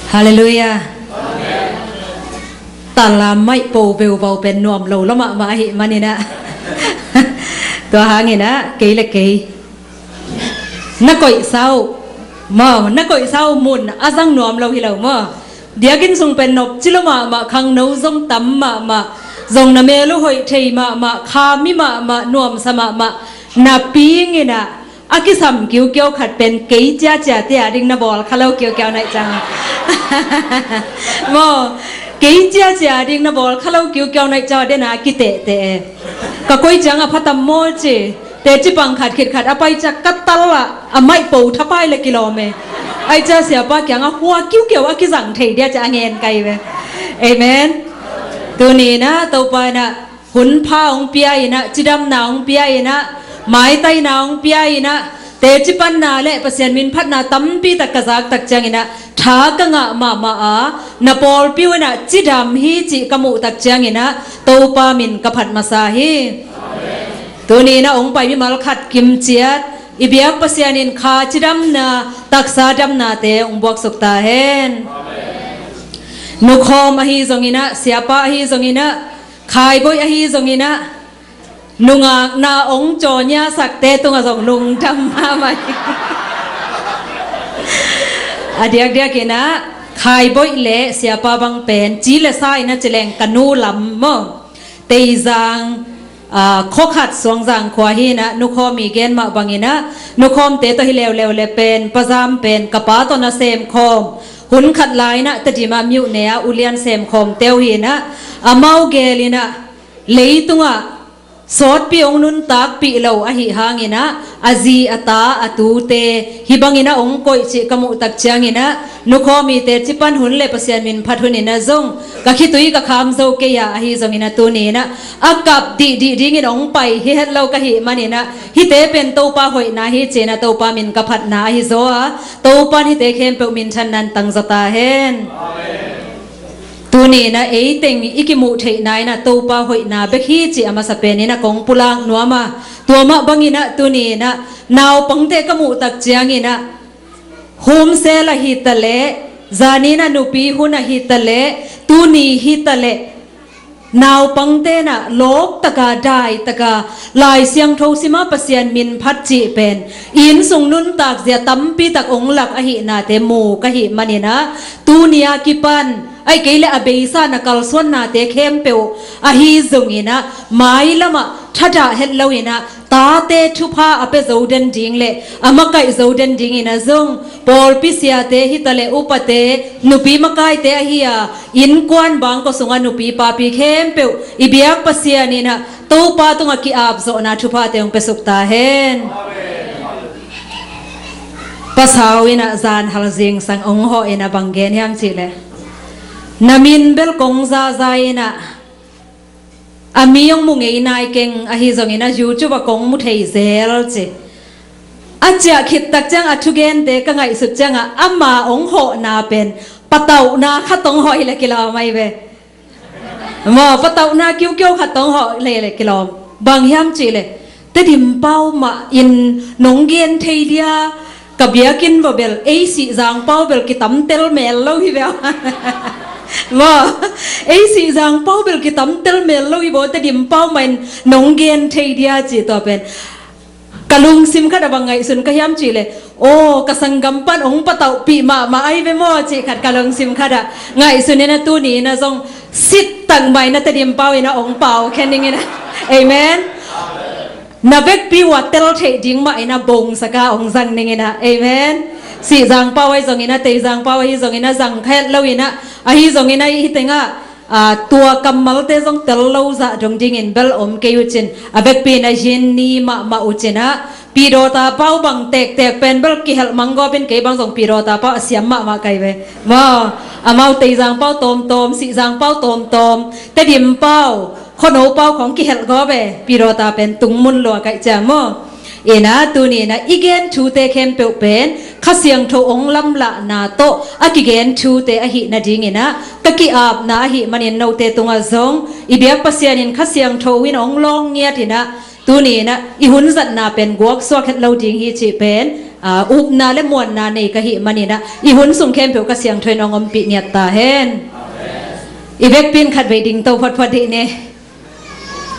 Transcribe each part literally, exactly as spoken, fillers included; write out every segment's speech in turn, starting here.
Halleluiah. Tala maih po veuvau pen nuam lo lo mahmah ahih maninah tua hanginah kei le kei na koihsa uh maw, na koihsa uh mun a zang nuam lo hi lo maw? Biakinn sung pen nopci lo mahmah, khangno zong tam mahmah, zong na mel uh hoih thei mahmah, khami mahmah, nuamsa mahmah napi inginah a kisam kiukiau khat pen kei ciacia te a ding na bawl kha lo kiukiau naih ciang. Maw, kei ciacia a ding na bawl kha lo kiukiau naih ciang a dena kitehteh e. Ka koi ciang a phatam maw ci. Teci pang khat khit khat a pai ciang ka tal ah a maih po thapai le kilawm e. Ai ciang siapa kiang a hua kiukiau a kizang thei dia ciang a ngen kai ve. Amen. Tuninah Topa inah hun pha hong pia inah, cidamna hong pia inah, maitaina hong pia inah, teci panna le Pasian min phatna tampi tak ka zak tak cianginah tha ka ngah mahmah a, na pawlpi uh inah cidam hi cih ka muh tak cianginah Topa min ka phat masa hi. Tuninah hong pai mimal khat kim ciat i biak Pasian in kha cidamna, taksa damnate hong buaksuk ta hen. Nukhawm ahi zonginah, siapa ahi zonginah, khaiboih ahi zonginah, nungakna hong cawnia sakte tungah zong lungdam mahmah hi. A diakdiak inah khaiboih le siapa bang pen ci le sa inah ci leng ka nu lam maw, Teizang, aa, khua khat Suangzang khua hi inah, nukhawm i gen mah banginah nukhawmte tawh hi leuleu le pen pazam pen ka pa tawh na semkhawm, hun khat lai inah Tedim ah miuh ne a ulian semkhawmte uh hi inah, amau gel inah leitungah sawtpi hong nuntakpih lo ahi hanginah a zi a ta a tute hih bangin a hong koih cih ka muh tak cianginah nukhawm i teci pan hun le Pasian min phat huninah zong ka khitui ka kham zo kei a, ahi zonginah tuninah a kap dihdih dingin hong pai hi het lo ka hih maninah hihte pen Topa hoihna hi cinah Topa min ka phatna ahi zaw a, Topa in hihte khempeuh minthanna in tangzaw ta hen. Tuninah eiteng i kimuh theihna inah Topa hoihna bek hi cih a masa peninah kong pulak nuam a, tua mah banginah tuninah naupangte ka muh tak cianginah humsel ahi taleh, zaninah nupi hun ahi taleh, tuni hi taleh, naupangte inah lawktaka daitaka Lai Siangtho sima Pasian min phat cih pen inn sung nuntak zia tampi tak hong lak ahihnate mu ka hih maninah tuni a kipan ai kei le a beisa na kalsuannate khempeuh ahi zonginah mailamah thadah het loinah tate thupha a pia zo den ding le a makaih zo den dinginah zong pawlpi siate hi taleh upate, nupi makaite ahi a innkuan bangkua sungah nupi papi khempeuh i biak Pasian inah Topa tungah ki-apzawhna thuphate hong piasuk ta hen. Pasau inah zan hal zingsang hong hawh inah bang gen hiam cihleh, na min bel kong zaza inah a mi hong mu ngei nai keng, ahi zonginah YouTube ah kong mu thei zel ci. A ciah khit tak ciang a thugente ka ngaihsut ciangah ama hong hawhna pen patauhna khat hong hawh hileh kilawm ahi ve. Maw, patauhna kiukiau khat hong hawh hileh kilawm. Bang hiam cihleh, Tedim pau mah in nong gen thei dia, ka biakinn va bel ei Sihzang pau bel kitamtel mel lo hi ve. Maw, ei Sihzang pau bel kitamtel mel lo hi baw, Tedim pau mah in nong gen thei dia ci tua pen ka lungsim khat a bang ngaihsun ka hiam cihleh, aw, ka sanggam pan hong patauhpih mahmah ahi ve maw cih khat ka lungsim khat ah ngaihsun inah tuni inah zong sit tak mah inah Tedim pau inah hong pau khen ning inah. Amen. Na vekpi uh a tel theih ding mah inah bongsak a hong zang ning inah. Amen. Sihzang pau ahi zonginah, Teizang pau ahi zonginah zang kha het loinah, ahi zonginah hih tengah aa, tua kammalte zong tel lo zah dong dingin bel om kei uh cin, a vekpi inah zin ni mahmah uh cinah, Pidawta pau bang tektek pen bel kihelh manggawpin kei bang zong Pidawta pau a siam mahmah kai ve. Maw, amau Teizang pau tawmtawm, Sihzang pau tawmtawm, Tedim pau, Khuano pau khong kihelh gawp e, Pidawta pen tungmun lua kaih ciang maw. Inah tuninah i gen thute khempeuh pen Kha Siangtho hong lamlahna tawh a kigen thute ahih nadinginah ka ki-apna ahih manin note tungah zong i biak Pasian in Kha Siangtho in hong lawng ngiat inah tuninah i hun zatna pen guaksuak het lo ding hi cih pen Aa, upna le muanna nei ka hih maninah i hun sung khempeuh ka siangtho in hong ompih ngiat ta hen. I vekpi in khatvei dingto photphot dih ni.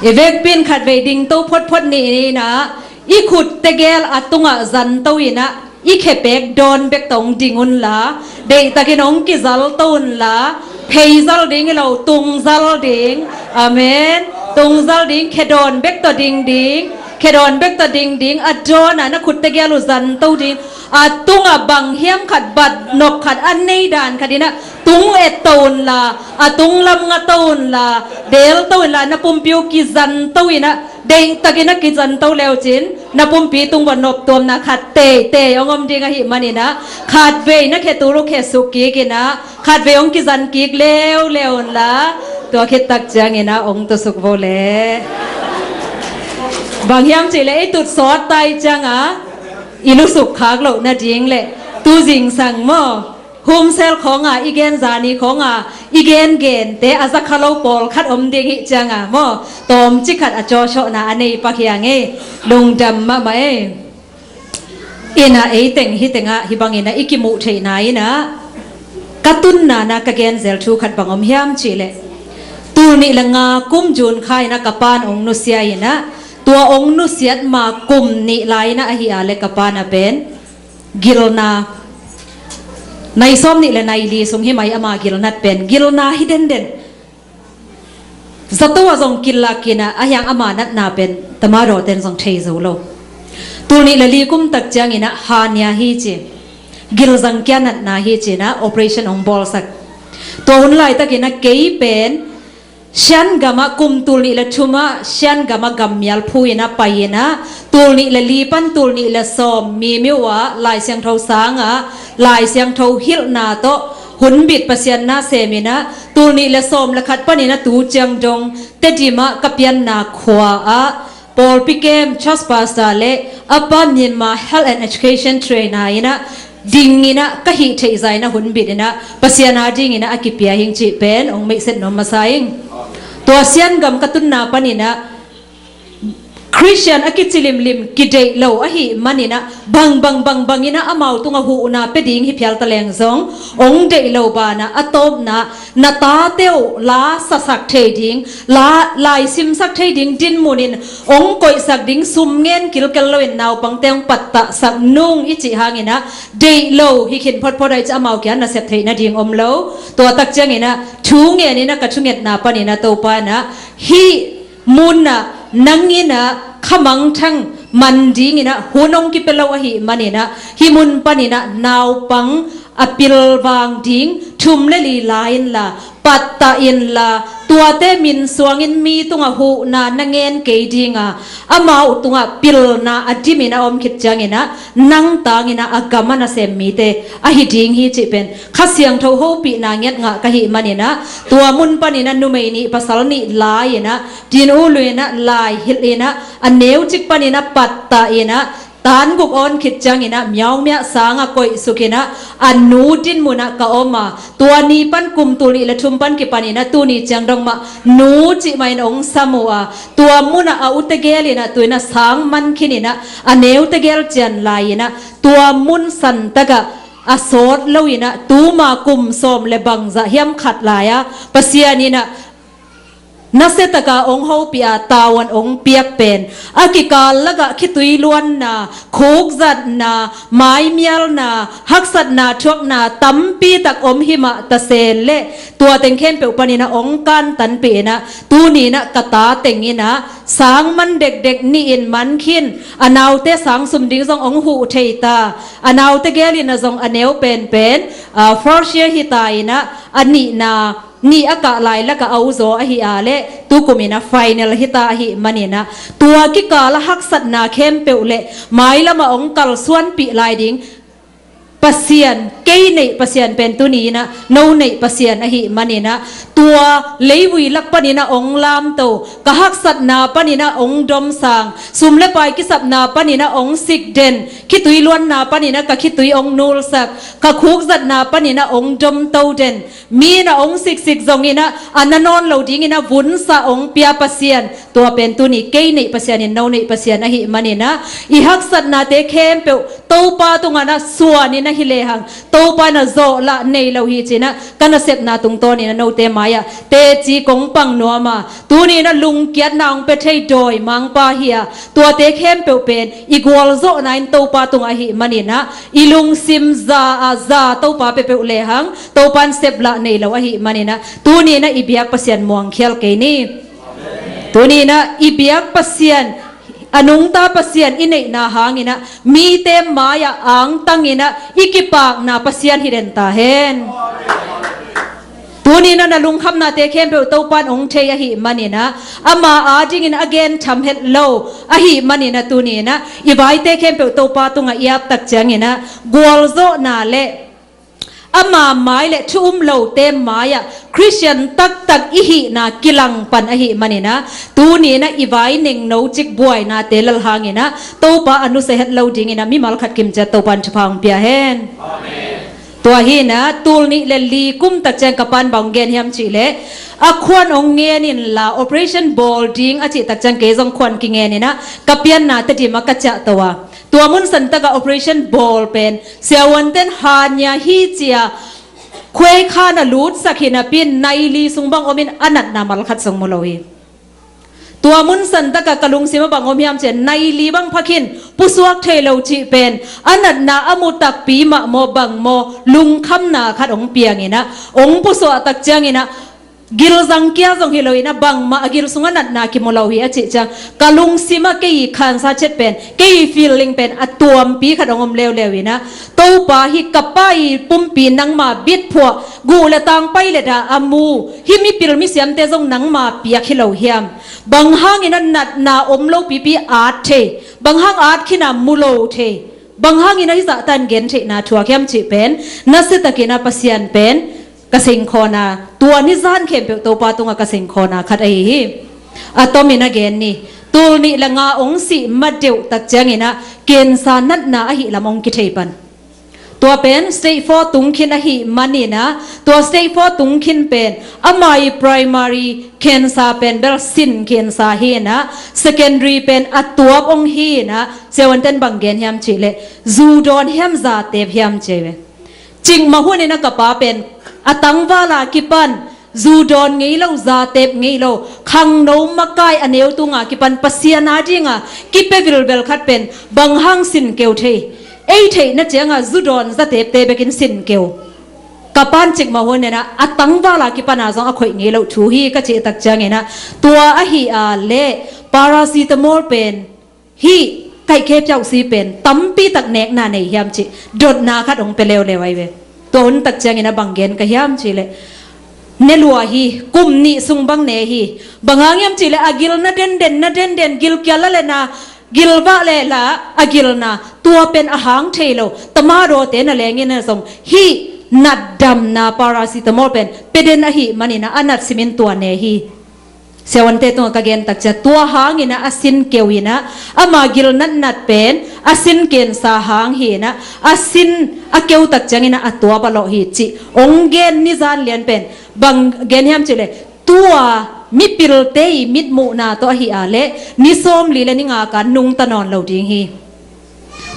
I vekpi in khatvei dingto photphot ni inah i khut tegel a tungah zanto inah i khepek dawn bek tawh hong ding unla, deihtakin hong kizalto unla, pheizal ding hi lo, tungzal ding. Amen. Tungzal ding, khedawn bek tawh ding ding. Khedawn bek tawh ding ding. A dawnah na khut tegel uh zanto ding. A tungah bang hiam khat, bat nop khat, a nei dan khat inah tung etto unla, a tunglam ngato unla, delto unla, na pumpi uh kizanto inah, deihtakin a kizanto leucin na pumpi tung bawh noptuamna khat teitei hong om ding ahih maninah, khatvei na khetul uh khesuk kik inah, khatvei hong kizan kik leuleu unla, tua khittak cianginah hong tusuk vo le. Bang hiam cihleh i tut sawt tai cianga i lusuk khak loh nading le tu zingsang maw, humsel khawnga i gen, zani khawnga i gengente a zakha lo pawlkhat om ding hih cianga maw, tawmci khat a cawsawhna a nei pak hiang ei. Lungdam mahmah ei. Inah ei teng hih tengah hih banginah i kimuh theihna inah ka tunna na ka genzel thu khat bang om hiam cihleh, tul nih le nga kum June kha inah ka pan hong nusia inah, tua hong nusiat ma kum nih lai inah ahi a le ka pan a pen gilna, nai sawm nih le nai li sung hi mai ama gilnat pen, gilna hi denden. Zato a zong kilak inah a hiang ama natna pen tamadawten zong thei zo lo. Tul nih le li kum tak cianginah hania hi ci, gilzang kia natna hi cinah operation hong bawlsak. Tua hun laitakinah kei pen Shan gamah kum tul nih le thumah Shan gamah gammial phu inah pai inah, tul nih le li pan tul nih le sawm Mimiu ah Lai Siangtho sangah Lai Siangtho hilhna tawh hunbit Pasian na sem inah, tul nih le sawm le khat paninah tu ciang dong Tedim ah ka pianna khua ah pawlpi kem, church pastor le Upper Myanmar Health and Education Trainer inah ding inah ka hih theih zah inah hunbit inah Pasian a ding inah a kipia hing cih pen hong meihset nuam masa ing. Tua Shan gam ka tunna paninah Khristian a kici limlim kideih lo ahih maninah bang bang bang bang inah amau tungah huhna pia ding hi phial taleng zong hong deih lo banah, a tawpna na tate uh la sasak thei ding, la laisimsak thei ding dinmun in hong koihsak ding sum ngen kilkel loin naupangte hong pattahsak nung i cih hanginah deih lo hi khin photphot ah i cih amau kia nasep theih nading om lo. Tua tak cianginah thu ngen inah ka thungetna paninah Topa inah hih munah nang inah khamangthang man dinginah hun hong kipia lo ahih maninah hih mun paninah naupang a pilvang ding thum le li la inla, pattah inla, tuate min suangin mi tungah huhna na ngen kei dinga, amau tungah pilna a dimin a om khit cianginah nang tanginah a gam a nasem mite ahi ding hi cih pen Kha Siangtho hopihna ngiat ngah ka hih maninah tua mun paninah numei nih pasal nih la inah din u luinah lai hilh inah a neucik paninah pattah inah tan guk awn khit cianginah Myaungmya sangah koihsuk inah a nu dinmunah ka om a, tua ni pan kum tul nih le thum pan kipaninah tuni ciang dong mah nu cih mah in hong sam uh a, tua munah a u tegel inah tu inah sang man khin inah a neu tegel cian lai inah tua mun santakah a sawt lo inah tuma kum sawm le bangzah hiam khat lai-a Pasian inah nasiataka hong hopih a tavuan hong piak pen a kikal lakah khitui luanna, khukzatna, maimialna, haksatna thuakna tampitak om himah tasen le tua teng khempeuh paninah hong kantanpih inah tuni inah ka ta teng inah sang man dekdek nihin man khin, a naute sang sum ding zong hong huh thei ta, a naute gel inah zong a neu penpen, ah, first year hita inah a nihna nih a kah lai lakah a uzaw ahi a le tukum inah final hita ahih maninah tua kikal a haksatna khempeuh le mailamah hong kalsuanpih lai ding Pasian, kei neih Pasian pen tuni inah no neih Pasian ahih maninah, tua leivui lak paninah ong lamto, ka haksatna paninah ong domsang, sum le pai kisapna paninah ong sikden, khitui luanna paninah ka khitui ong nulsak, ka khukzatna paninah ong domto den, mi inah ong siksik zonginah a na nawn lo dinginah vunsa ong pia Pasian, tua pen tuni kei neih Pasian in no neih Pasian ahih maninah, i haksatnate khempeuh Topa tunganah suaninah hi lehang, Topa inah zawhlah nei lo hi cinah, ka nasepna tungtawninah note mai-ah teci kong pang nuama, tuninah lungkiatna ong pia thei dawi mangpa hi-a, tuate khempeuh pen i gualzawhna in Topa tungah ahih maninah, i lungsim za a za Topa peuhpeuh lehang, Topa in seplah nei lo ahih maninah, tuninah i biak Pasian muangkhial kei ni. Tuninah i biak Pasian, a nungta Pasian i neihna hanginah, mite mai-ah angtanginah i kipakna Pasian hi den ta hen. Tuninah na lungkhamnate khempeuh Topa in ong thei ahih maninah, ama adingin a gen tham het lo ahih maninah, tuninah i vaite khempeuh Topa tungah i aptak cianginah, gualzawhna le ama mai le thu um lote mai-ah Khristian taktak i hihna kilangpan ahih maninah, tuninah i vai nengno cik buainate lal hanginah, Topa a nusia het lo dinginah mimal khat kimciat Topa in thupha ong pia hen. Amen. Tua hinah, tul nih le li kum takciang ka pan bang gen hiam cihleh, a khuan ong ngen inla operation bawl ding a cih takciang kei zong khuan kingen inah, ka pianna Tedim ah ka ciahto a, tua mun santakah operation bawl pen siavuanten hania hi cia khuai khan a lutsak hi napi-in nai li sung bang omin a natna malkhat zong mu lo hi. Tua mun santakah ka lungsim ah bang om hiam ciah, nai li bang phakhin pusuak thei lo cih pen a natna a mu takpi mah maw bang maw, lungkhamna khat ong pianginah ong pusuah takcianginah, gilzang kia zong hi loinah bangmah a gil sungah natna kimu lo hi a cih ciang, ka lungsim ah kei i khansa chet pen, kei i feeling pen a tuampi khat ong om leuleu inah, Topa, hih ka pa i pumpi nangma bitphuah, guh le tang pai le dah a mu, hih mipil misiamte zong nangma piak hi lo hiam? Bang hangin a natna om lo pipi at thei, bang hang at khin a mu lo thei, bang hangin a hih zahtan gen theihna thuak hiam cih pen, nasiatakin a Pasian pen ka sengkhawna, tua nizan khempeuh Topa tungah ka sengkhawna khat ahi hi. A tomin a gen ni, tul nih le nga ong sih ma deuh takcianginah kensa natna ahi lam ong kithei pan. Tua pen stage four tung khin ahih maninah, tua stage four tung khin pen ama i primary cancer pen bel sin cancer hinah, secondary pen a tuap ong hinah, siavuanten bang gen hiam cihleh, zu dawn hiam, za tep hiam ci ve. Cikmah huninah ka pa pen a tangvala kipan zu dawn ngei lo, za tep ngei lo, khangno makai a neu tunga kipan Pasian adinga kipia vilvel khat pen bang hang sin keu thei? Ei theihna cianga zu dawn za tepte bekin sin keu. Ka pan cikmah huninah a tangvala kipana zong a khoih ngei loh thu hi ka cih takcianginah, tua ahi a leh paracetamol pen hih kaihkhe piauhsi pen tampitak nekna nei hiam cih dotna khat ong pia leuleu ahi ve. Tua hun takcianginah bang gen ka hiam cihleh, ne lua hi, kum nih sung bang ne hi. Bang hang hiam cihleh a gil na denden, na denden, gilkial la le na, gilvah le la a gilna, tua pen a hang thei lo. Tamadawte na lengin a zong hih natdamna paracetamol pen pia den ahih maninah a nat simin tua ne hi. Siavuante tungah ka gen takciang, tua hanginah a sin keu inah, ama gil natnat pen a sin kensa hang hinah, a sin a keu takcianginah a tuap a lawh hi cih ong gen nizan lian pen bang gen hiam cihleh, tua mipilte i mitmuhna tawh ahi a leh ni sawmli le ni nga ka nungta nawn lo ding hi.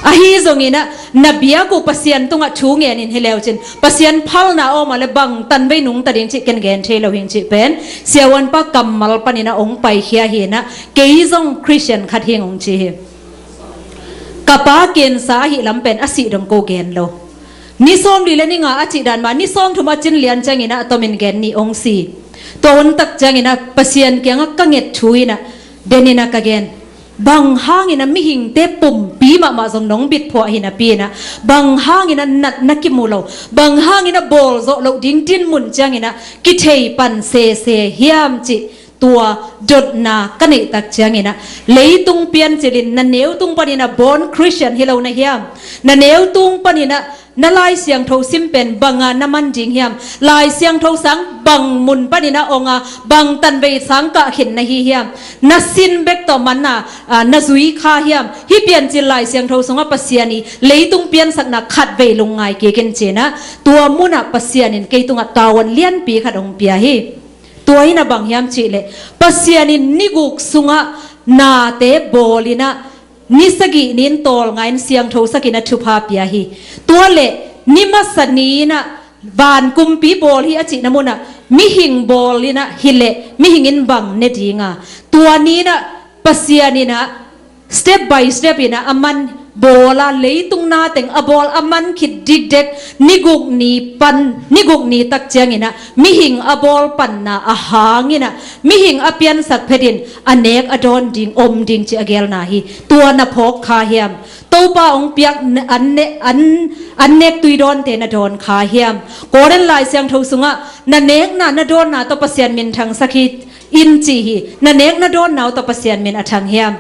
Ahi zonginah na biak uh Pasian tungah thu ngenin hi leu cin, Pasian phalna awm a le bang tanvei nungta ding cih ken gen thei lo hing cih pen siavuanpa kammal paninah ong paikhia hinah, kei zong Khristian khat hing ong ci hi. Ka pa kensa ahi lam pen a sih dong ko gen lo. Ni sawmli le ni nga a cih dan mah ni sawmthum a cin lian cianginah a tomin gen ni ong si. Tua hun takcianginah Pasian kiangah ka nget thu inah, deninah ka gen, bang hanginah mihingte pumpi mahmah zong nong bitphuah hi napi inah, bang hanginah natna kimu lo, bang hanginah bawlzawh loh ding dinmun cianginah kithei pan sese hiam cih tua dotna ka neih tak ciangin ah, leitung piancil in na neutung panin ah born Christian hi lo na hiam? Na neutung panin ah na Lai Siangtho sim pen bang a na man ding hiam? Lai Siangtho sang bang mun panin ah ong a, bang tanvei sang kah khin na hi hiam? Na sin bek tawh man a, a, na zui kha hiam? Hih piancil Lai Siangtho sungah Pasian i leitung piansakna khatvei lungngai kik in ci-in ah, tua mun ah Pasian in kei tungah tavuan lianpi khat ong pia hi. Tua in ah bang hiam cih leh, Pasian in ni guk sungah nate bawl in ah, ni sagih ni-in tawlnga-in siangthosak in ah thupha pia hi. Tua leh ni masa ni-in ah van kumpi bawl hi a cihna mun ah mihing bawl in ah hi leh mihing in bang ne ding a? Tua ni-in ah Pasian in ah step by step in ah a man bawl a, leitung na teng a bawl a man khit dikdek, ni guk ni pan, ni guk ni tak ciangin ah mihing a bawl panna a hang in ah mihing a piansak phet in a nek a dawn ding om ding cih a gelna hi. Tua na phawk kha hiam? Topa ong piak n-, an ne-, an, an nek tui dawnte na dawn kha hiam? Korin Lai Siangtho sungah na nekna na dawnna tawh Pasian min thangsak hi in ci hi. Na nek na dawnna uh tawh Pasian min a thang hiam?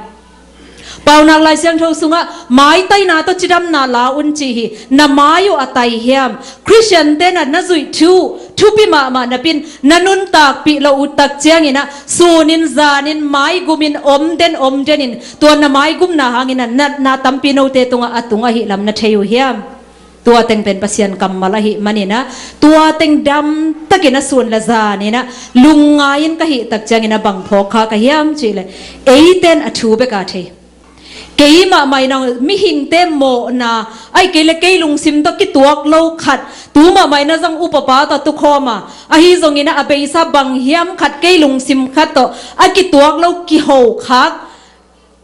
Paunak Lai Siangtho sungah maitaina tawh cidamna la un ci hi. Na mai uh a tai hiam? Khristiante na, na zuih thu, thupi mahmah napi-in na nuntakpih loh uh tak ciangin ah sunin zanin maigumin om den om denin, tua na maigumna hangin ah natna tampi note tungah a tung ahih lam na thei uh hiam? Tua teng pen Pasian kammal ahih manin ah, tua teng damtakin a sun le zanin ah lungngai-in ka hih tak ciangin ah bang phawk kha ka hiam cih leh, eiten a thu bek a thei. Kei mahmah in ah mihingte mawhna, ahih kei leh kei lungsim tawh kituak lo khat, tu mahmah in ah zong upapa tawh tukhawm a, ahi zongin ah a beisa bang hiam khat kei lungsim khat tawh a kituak lo kiho khak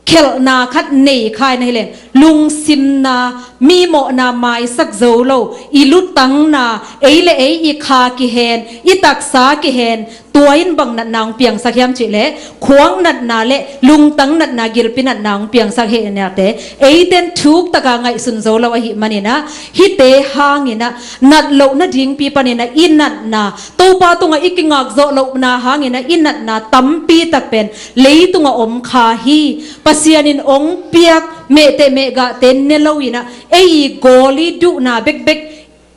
khelhna khat nei kha in ah hi leh, lungsimna, mi mawhna maisak zo lo, i lutangna, ei le ei i kha kihen, i taksa kihen, tua in bang natna ong piangsak hiam cih leh, khuang natna le lungtang natna, gilpi natna ong piangsak hi in ah te, eiten thuk taka ngaihsun zo lo ahih manin ah, hihte hangin ah nat loh nadingpi panin ah i natna, Topa tungah i kingak zawh lohna hangin ah i natna tampi tak pen leitungah om kha hi. Pasian in ong piak mehteh mehgahte ne lo in ah, ei i gawl i duhna bekbek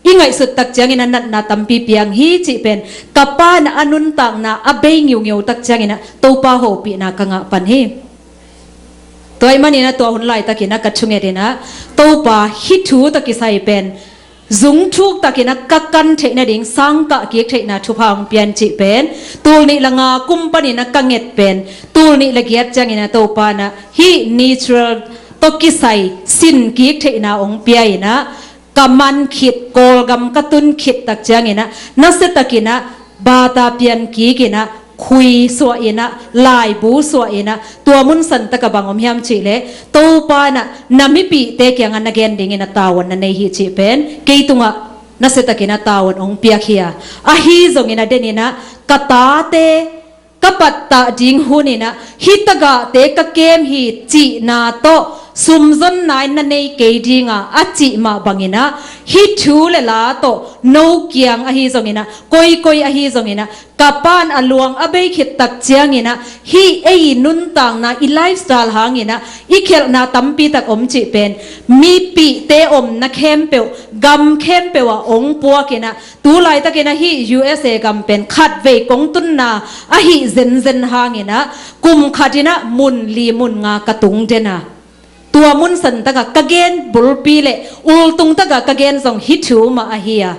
i ngaihsut tak ciangin ah natna tampi piang hi cih pen ka pa in ah a nuntakna a bei ngiungeu tak ciangin ah Topa hopihna ka ngah pan hi. Tua ahih manin ah tua hun laitakin ah ka thunget in ah, Topa, hih thu tawh kisai pen zung thuktakin ah ka kan theih nading, sangkah kik theihna thupha ong pia in cih pen tul nih le nga kum panin ah ka nget pen tul nih le giat ciangin ah Topa in ah hih natural tawh kisai sin kik theihna ong pia in ah, ka man khit, Kawlgam ka tun khit tak ciangin ah nasiatakin ah bata pian kik in ah, khui suah in ah, laibu suah in ah, tua mun santaka bang om hiam cih leh, Topa in ah na mipihte kiangah na gen dingin ah tavuan na nei hi cih pen kei tungah nasiatakin ah tavuan ong piak hi a, ahi zongin ah den in ah ka tate ka pattah ding hun in ah hih tagahte ka kem hi cihna tawh sumzonna in na nei kei ding a, a cih mah bangin ah hih thu le la tawh no kiang ahi zongin ah, koikoi ahi zongin ah, ka pa in a luang a bei khit tak ciangin ah, hih ei i nuntakna, i lifestyle hangin ah i khelhna tampi tak om cih pen mipihte omna khempeuh, gam khempeuh ah ong puak in ah, tu laitakin ah hih U S A gam pen khatvei kong tunna ahih zenzen hangin ah, kum khat in ah mun li mun nga ka tung den a, tua mun santaka ka gen bulpi le ultungtaka ka gen zong hih thu mah ahi a,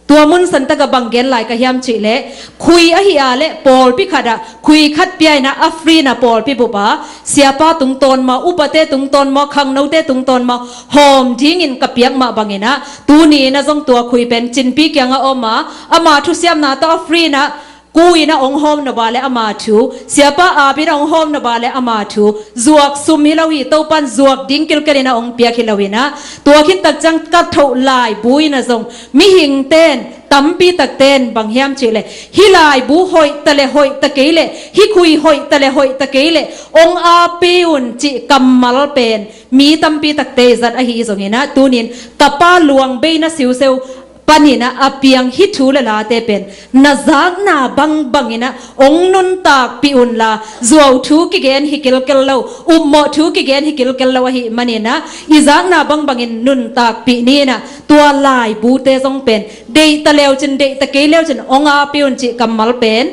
tua mun santaka bang gen lai ka hiam cih leh, khui ahi a leh pawlpi khat ah khui khat pia in ah a free in ah pawlpi bup a, siapa tungtawn maw, upate tungtawn maw, khangnote tungtawn maw, hawm dingin ka piak mah bangin ah, tuni in ah zong tua khui pen Cinpi kiangah om a, ama thusiamna tawh a free in ah ku in ah ong hawm nop a leh ama thu, siapa aap in ah ong hawm nop a leh ama thu, zuak sum hi lo hi, Topa in zuak ding kilkel in ah ong piak hi lo in ah, tua khit tak ciang ka thoh laibu in ah zong mihingten, tampi takten bang hiam cih leh, hih laibu hoih ta le hoih ta kei leh, hih khui hoih ta le hoih ta kei leh ong aap un cih kammal pen mi tampi takte i zat ahi zongin ah, tunin ka pa luang beina siuseu, panin ah a piang hih thu le late pen na zakna bangbangin ah hong nuntakpih unla, zuau thu kigen hi kilkel lo, upmawh thu kigen hi kilkel lo ahih manin ah i zakna bangbangin nuntakpih ni in ah, tua laibute zong pen deihta leucin, deihta kei leucin hong aapih un cih kammal pen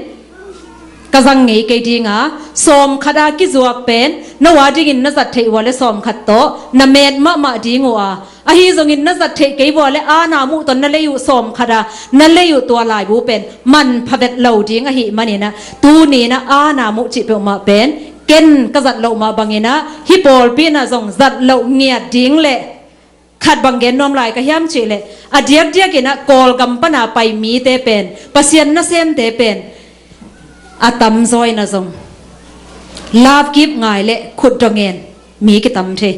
ka zang ngei kei ding a, sawmkhat a kizuak pen na ua dingin na zat theih ua le sawmkhat tawh na met mahmah ding uh a, ahi zongin na zat theih kei ua le aana muh tawh na lei uh sawmkhat a na lei uh tua laibu pen manpha vet lo ding ahih manin ah, tuni in ah aana muh cih peuhmah pen ken ka zat loh mah bangin ah hih pawlpi in ah zong zat loh ngiat ding le, khat bang gen nuam lai ka hiam cih leh, a diakdiakin ah Kawlgam pana pai mite pen, Pasian nasemte pen a tamzaw in ah zong love gift ngai le khut dong en mi kitam thei.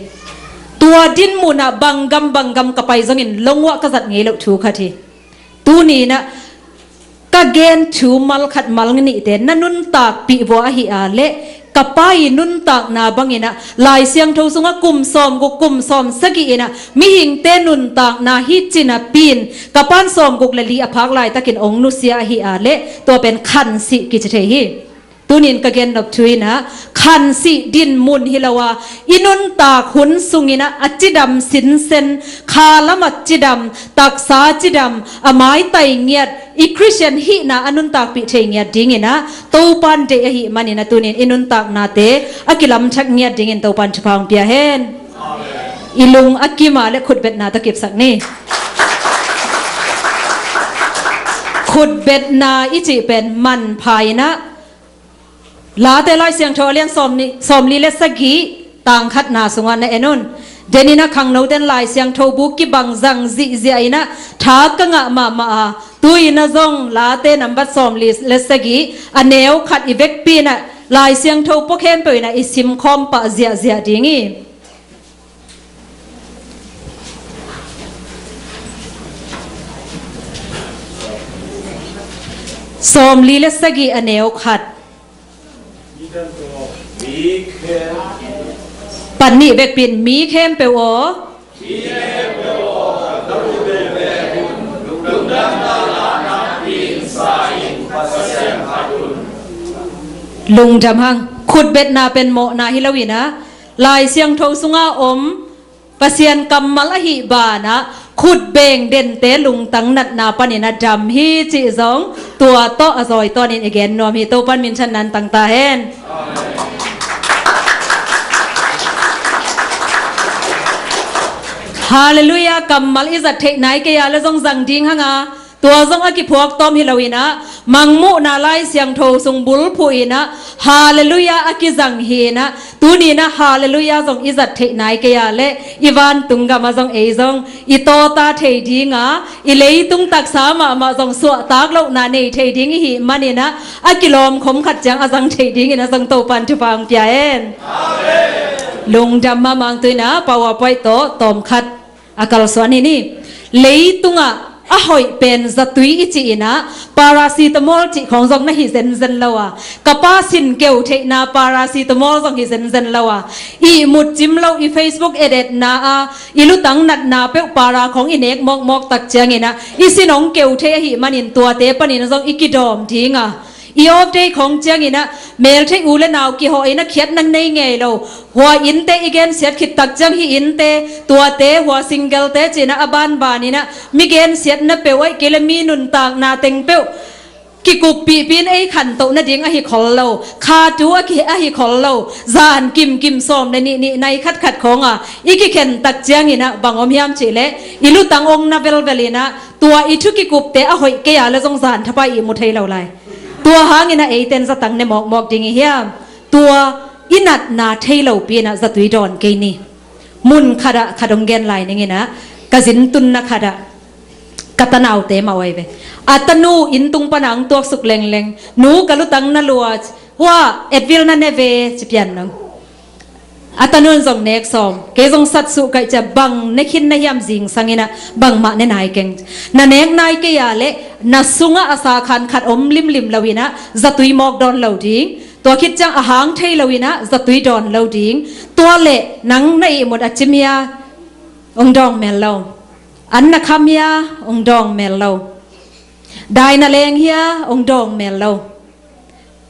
Tua din mun ah bang gam bang gam ka pai zongin long uah ka zat ngei loh thu khat hi. Tuni in ah ka gen thu mal khat mal nihte na nuntakpih vua ahih a le, ka pa i nuntakna bangin ah Lai Siangtho sungah kum sawmguk kum sawmsagih in ah mihingte nuntakna hi cih napi-in ka pan sawmguk le li a phak laitakin hong nusia ahih a le, tua pen khansih kici thei hi. Tunin ka gen nop thu in ah, khansih din mun hi lo a, i nuntak hun sungin ah a cidam sinsen, khalam a cidam, taksa cidam, a maitai ngiat, i Khristian hihna a nuntakpih thei ngiat dingin ah Topan deih ahih manin ah tunin i nuntaknate a kilamthak ngiat dingin Topan thupha hong pia hen. I lung a kim a le khutbetna tawh kipsak ni. Khutbetna i cih pen manpha in ah Late Lai Siangtho a lian sawmli, sawmli le sagih tang khatna sungah na en un. Denin ah khangnoten Lai Siangtho bu kibang zang zihziah in ah tha ka ngah mahmah a, tu-in ah zong Late nambat sawmli le sagih a neu khat i vekpi in ah Lai Siangtho pua khempeuh in ah i simkhawm pah ziahziah ding hi. Sawmli le sagih a neu khat. Pan nih vekpi in mi khempeuh aw. Lungdam hang, khutbetna pen mawhna hi lo in ah, Lai Siangtho sungah om Pasian kammal ahih banah khutbeng dente lungtang natna panin a dam hi cih zong tua tawh a zawi tawnin i gen nuam hi. Topan minthanna tang ta hen. Halleluiah, kammal i zat theih nai kei a le zong zang ding hang a, tua zong a kiphuak tawm hi lo in ah, Mangmuhna Lai Siangtho sung bulphuh in ah Halleluiah a kizang hi in ah, tuni in ah Halleluiah zong i zat theih nai kei a le i vantung gam ah zong ei zong i tawta thei ding a, i leitung taksa mahmah zong suahtak lohna nei thei ding i hih manin ah, a kilawmkhom khat ciang a zang thei dingin ah zong Topan thupha hong pia hen. Lungdam mahmah. Tu in ah PowerPoint tawh tawmkhat a kalsuan hi ni. Leitungah a hoih pen zatui i cih in ah, paracetamol cih khawng zong na hi zenzen lo a, ka pa sin keu theihna paracetamol zong hi zenzen lo a, ihmut cim lo i Facebook et-etna a i lutang natna peuh para khawng i nek mawkmawk tak ciangin ah i sin hong keu thei ahih manin tuate panin zong i kidawm ding a, i off day khawng ciangin ah meltheih u le nau kihawh in ah khiatna nei ngei lo. Hua innte i gensiat khit tak ciang hih innte, tuate, hua single-te ci-in ah a banbanin ah mi gensiatna peuh ahih kei le mi nuntakna teng peuh kikuppihpih in ei khantoh nading ahi khol lo, khat uh a ki ahi khol lo, zan kimkim sawm le nih nih nai khatkhat khawng a i kikhen tak ciangin ah bang om hiam cih leh i lutang hong na velvel in ah tua i thu kikupte a hoih kei a le zong zan thapai ihmu thei lo lai. Tua hangin ah eite in zatang ne mawkmawk ding i hiam? Tua i natna thei lopi in ah zatui dawn kei ni. Mun khat ah khat hong gen lai ning in ah, ka zin tunna khat ah ka tanaute mah uh ahi ve. A tanu inn tung pan ah hong tuaksuk lengleng, nu ka lutang na lua, hua Advil na ne ve ci pian nong. A tanu in zong nek sawm, kei zong sat suh kaih ciang bang ne khin na hiam zingsang in ah bangmah ne nai keng. Na nek nai kei a leh na sungah a sakhan khat om limlim lo in ah zatui mawk dawn lo ding. Tua khit ciang a hang thei lo in ah zatui dawn lo ding. Tua leh nang na ihmut a cim hia? Hong dawng mel lo. An na kham hia, ong dawng mel lo. Dai na leng hia, ong dawng mel lo.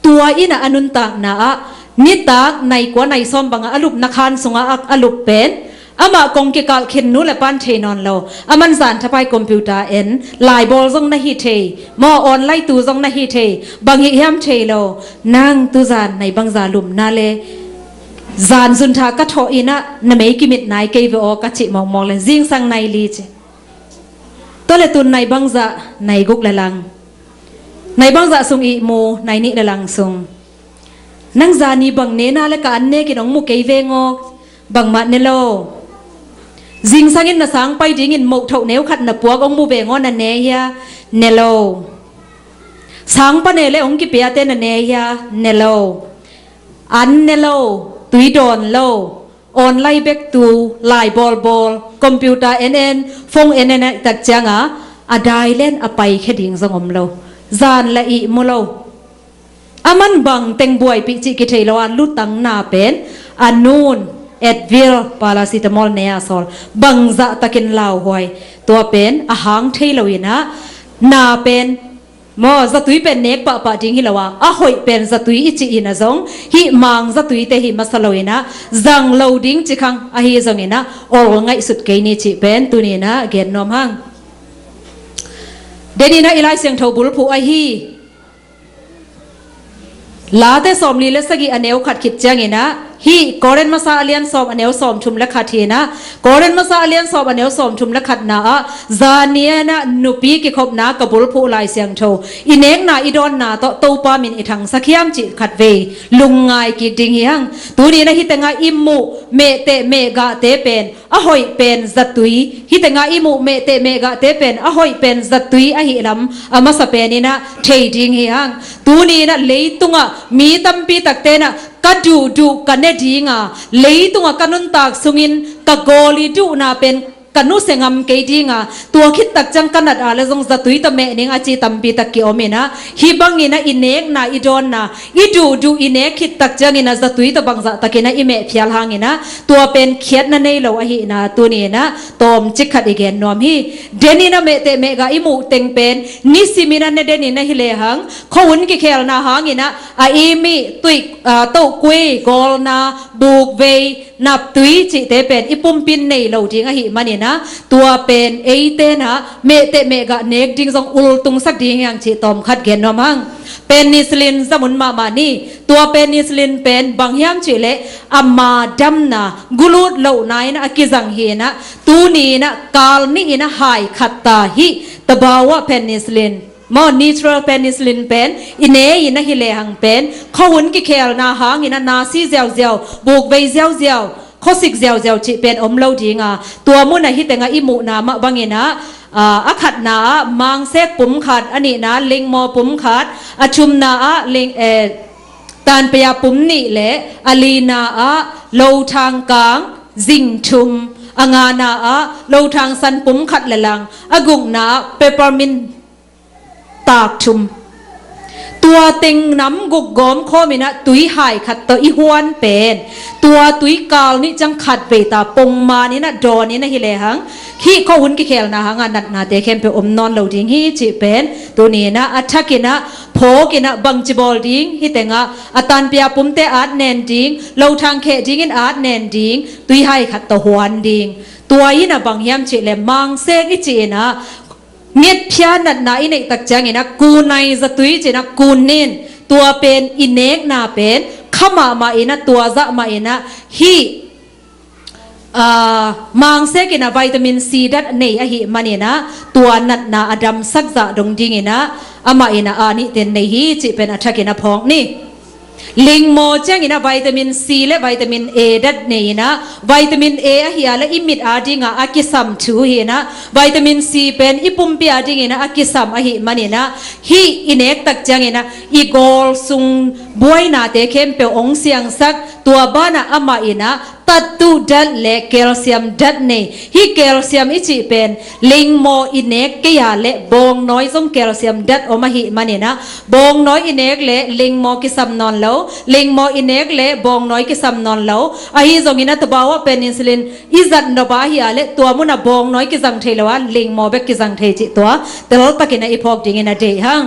Tua in a nuntakna ah nitak nai kua nai sawm bangah a lupna khan sungah a, a lup pen amah kong kikalh khin nu le pan thei nawn lo. A man zan thapai computer en, laibawl zong na hi thei, maw online tu zong na hi thei, bang hih hiam thei lo. Nang tuzan nai bangza lumna le zan zuntha ka thawh in a na mei kimit nai kei ve aw ka cih mawkmawk le zingsang nai li ci. Tua le tun nai bangza nai guk le lang, nai bangza sung ihmu nai nih le lang sung. Nang zani bang nena le ka an nekin ong mu kei veng aw. Bangmah ne lo. Zingsangin na sang pai dingin mohthoh neu khat na puak ong mu veng aw, na ne hia? Ne lo. Sang pa ne le ong kipiate na ne hia? Ne lo. An ne lo, tui dawn lo, online bek tu, lai bawlbawl, computer en en, phone en en a i tak cianga a dai len a paikhia ding zong om lo. Zan la ihmu lo. A man bang teng buaipih cih kithei lo a lutang na pen a nun Advil, paracetamol ne a sawl bangzah takin lauhuai. Tua pen a hang thei lo in a na pen maw zatui pen nek pahpah ding hi lo a, a hoih pen zatui i cih in a zong hih mang zatui te hi masa lo in a zang lo ding ci khang ahi zong in a ol ngaihsut kei ni cih pen tuni in a gen nuam hang. Den in a i Lai Siangtho bulphuh ahi Late sawmli le sagih a neu khat khit ciangin a hih Korin masa a lian sawm a neu sawmthum le khat hi in a, Korin masa a lian sawm a neu sawmthum le khatna ah zani in a nupi kikhopna ka bulphuh Lai Siangtho i nekna i dawnna tawh Topa min i thangsak hiam cih khat vei lungngai kik ding hi hang. Tuni in a hih tengah i muh mehteh mehgahte pen a hoih pen zatui, hih tengah i muh mehteh mehgahte pen a hoih pen zatui ahi lam a masa pen in a thei ding hi hang. Tuni in a leitungah mi tampi takte in a ka duhduh ka ne dinga, leitungah ka nuntak sungin ka gawl i duhna pen ka nusia ngam kei dinga, tua khit tak ciang ka nat a le zong zatui tawh meh ning a ci tampi tak ki-om in a, hih bangin a i nekna i dawnna i duhduh i nek khit tak ciangin a zatui tawh bangzah takin a i meh phial hangin a tua pen khiatna nei lo ahihna tuni in a tawmcik khat i gen nuam hi. Den in a mehteh mehgah i muh teng pen nisimin a ne den in a hi lehang khuahun kikhelna hangin a a i mih tuih, ah, tohkuei gawlna bukvei naptui cihte pen i pumpi in nei lo ding ahih manin a tua pen eite in a mehteh mehgah nek ding zong ultungsak ding hi hang cih tawmkhat gen nuam hang. Penicillin zamun mahmah ni. Tua penicillin pen bang hiam cih leh ama damna gulut lohna in a kizang hi in a tuni in a kal nih in a hai khat ta hih tabawa penicillin maw natural penicillin pen i ne in a hi lehang pen khuahun kikhelna hangin a nasi ziauziau, bukvei ziauziau, khuasik ziauziau cih pen om lo dinga, tua mun a hih tengah i muhna mah bangin a, a, a khatna ah mangsek pum khat, a nihna lingmaw pum khat, a thumna ah ling, eh, tanpia pum nih le a lina ah lothang kang zing thum, a ngana ah lothang san pum khat le lang, a gukna ah peppermint tak thum. Tua teng nam guk gawm khawm in a tui hai khat tawh i huan pen tua tui kal nih ciang khat vei ta pongman in a dawn in a hi lehang hih khuahun kikhelna hanga natnate khempeuh om nawn lo ding hi cih pen tuni in a a thak in a phawk in a bangci bawl ding, hih tengah a tanpia pumte at nen ding, lothang kheh dingin at nen ding, tui hai khat tawh huan ding. Tua in a bang hiam cih leh mangsek i cih in a ngetphia natna i neih tak ciangin a kunai zatui cih in a kun nin tua pen i nekna pen kha mahmah in a tua zah mah in a hih, ah, mangsek in a vitamin C dat nei ahih manin a tua natna a damsak zah dong dingin a amah in a a nihten nei hi cih pen a thak in a phawk ni. Lingmaw ciangin a vitamin C le vitamin A dat nei in a, vitamin A ahi a le i mit a dinga a kisam thu hi in a, vitamin C pen i pumpi a dingin a, a kisam ahih manin a, hih i nek tak ciangin a i gawl sung buainate khempeuh ong siangsak, tua banah amah in a Tattuh dat le calcium dat nei. Hih calcium i cih pen lingmaw i nek kei a le bawngnawi zong calcium dat om ahih manin ah, bawngnawi i nek le lingmaw kisam nawn lo, lingmaw i nek le bawngnawi kisam nawn lo. Ahi zongin ah tua bau ah penicillin i zat nop a hi a le tua mun ah bawngnawi kizang thei lo a, lingmaw bek kizang thei cih tua teltakin ah i phawk dingin a deih hang.